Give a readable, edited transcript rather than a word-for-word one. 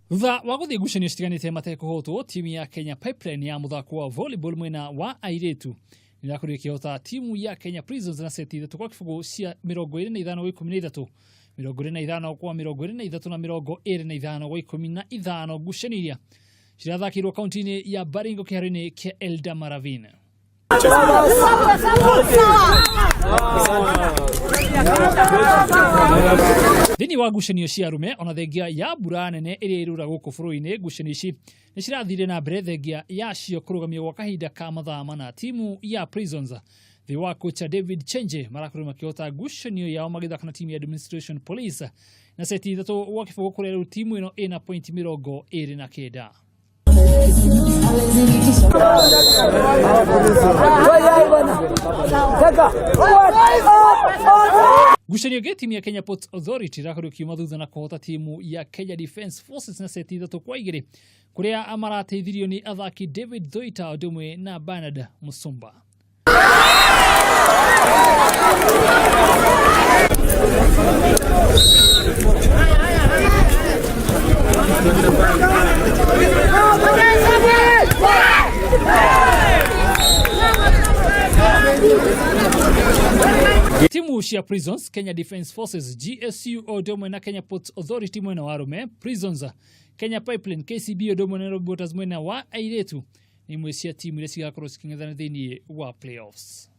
Thutha wa gũthiĩ ngucanio citiganĩte matekũhotwo, timu ya Kenya Pipeline ya mũthako wa volleyball mwena wa airĩtu nĩrakorirwo ĩkĩhota timu ya Kenya Prisons na seti 3-0 cia 25-13, 25-23 na 25-15. Ngucanio iria cirathakĩirwo kaunti-inĩ ya Baringo kĩharo-inĩ kĩa Eldama Ravine. Thĩinĩ wa ngucanio cia arũme, ona thengia ya mbura nene ĩrĩa ĩrura gũkũ bũrũri-inĩ, ngucanio ici nĩ cirathire na mbere thengia yacio kũrũgamio gwa kahinda ka mathaa 4. Timu ya Prisons thĩ wa kocha David Chenje marakorirwo makĩhota ngucanio yao magĩthaka na timu ya Administration Police na seti 3-0, kũrĩa rĩu timu ĩno ĩna pointi 29. Ngucanio ĩngĩ, timu ya Kenya Ports Authority ĩrakorirwo ĩkiuma thutha na kũhota timu ya Kenya Defence Forces na seti 3-2, kũrĩa marateithirio nĩ athaki David Thoita ũndũ ũmwe na Bernard Musumba. Timu cia Prisons, Kenya Defence Forces, GSU o ũndũ ũmwe na Kenya Ports Authority mwena wa arũme, Prisons, Kenya Pipeline, KCB ũndũ ũmwe na Nairobi Waters mwena wa airĩtu nĩ imwe cia timu iria cigakorwo cikĩng'ethana thĩinĩ wa playoffs.